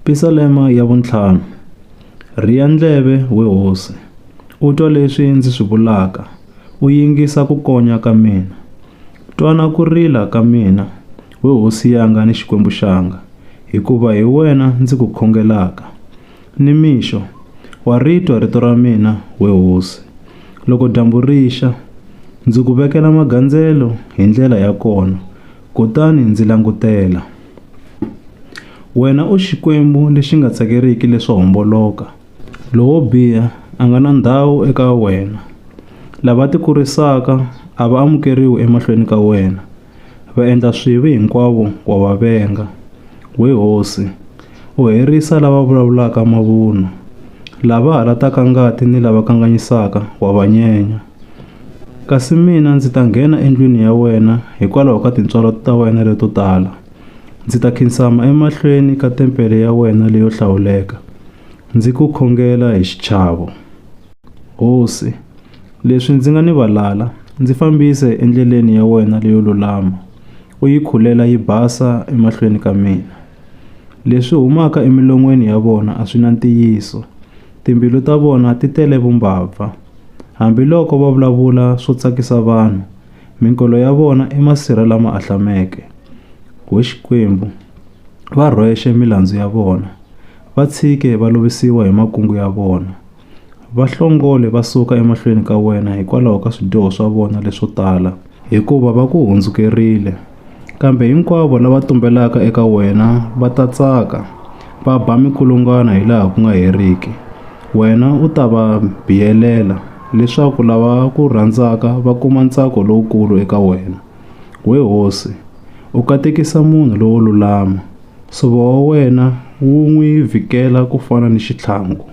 Pisalema ya vuntlhanu. Rhiya ndleve, we hosi, u twa leswi ndzi swi vulaka, u yingisa ku konya ka mina. Twana ku rila ka mina, we hosi yanga ni Xikwembu xanga, hikuva hi wena ndzi ku khongelaka. Nimixo, wa ri twa rito ra mina, we hosi. Loko dyambu ri xa, ndzi ku vekela magandzelo hi ndlela ya kona, kutani ndzi langutela. Wena u Xikwembu lexi nga tsakeriki leswo homboloka. Lowo biha a nga na ndhawu eka wena. Lava tikurisaka a va amukeriwi emahlweni ka wena. Vaendla swivi hinkwavo wa va venga. We hosi, u herisa lava vulavulaka mavunwa. Lava halataka ngati ni lava kanganyisaka wa va nyenya. Kasi mina ndzi ta nghena endlwini ya wena hikwalaho ka tintswalo ta wena leto tala. Ndzi ta khinsama emahlweni ka tempele ya wena leyo hlawuleka, ndzi ku khongela hi xichavo. Hosi, leswi ndzi nga ni valala, ndzi fambise endleleni ya wena leyo lulama, u yi khulela yi basa emahlweni ka mina. Leswi humaka emilon'weni ya vona a swi na ntiyiso, timbilu ta vona ti tele vumbabva. Hambiloko va vulavula swo tsakisa vanhu, minkolo ya vona i masirha lama ahlameke. We Xikwembu, va rhwexe milandzu ya vona, va tshike va lovisiwa hi makungu ya vona. Va hlongole va suka emahlweni ka wena hikwalaho ka swidyoho swa vona leswo tala, hikuva va ku hundzukerile. Kambe hinkwavo lava tumbelaka eka wena va ta tsaka, va ba mikulungwana hilaha ku nga heriki. Wena u ta va biyelela, leswaku lava ku rhandzaka va kuma ntsako lowukulu eka wena. We hosi, u katekisa munhu lowo lulama, nsuvo wa wena wu n'wi vhikela ku fana ni xitlhangu.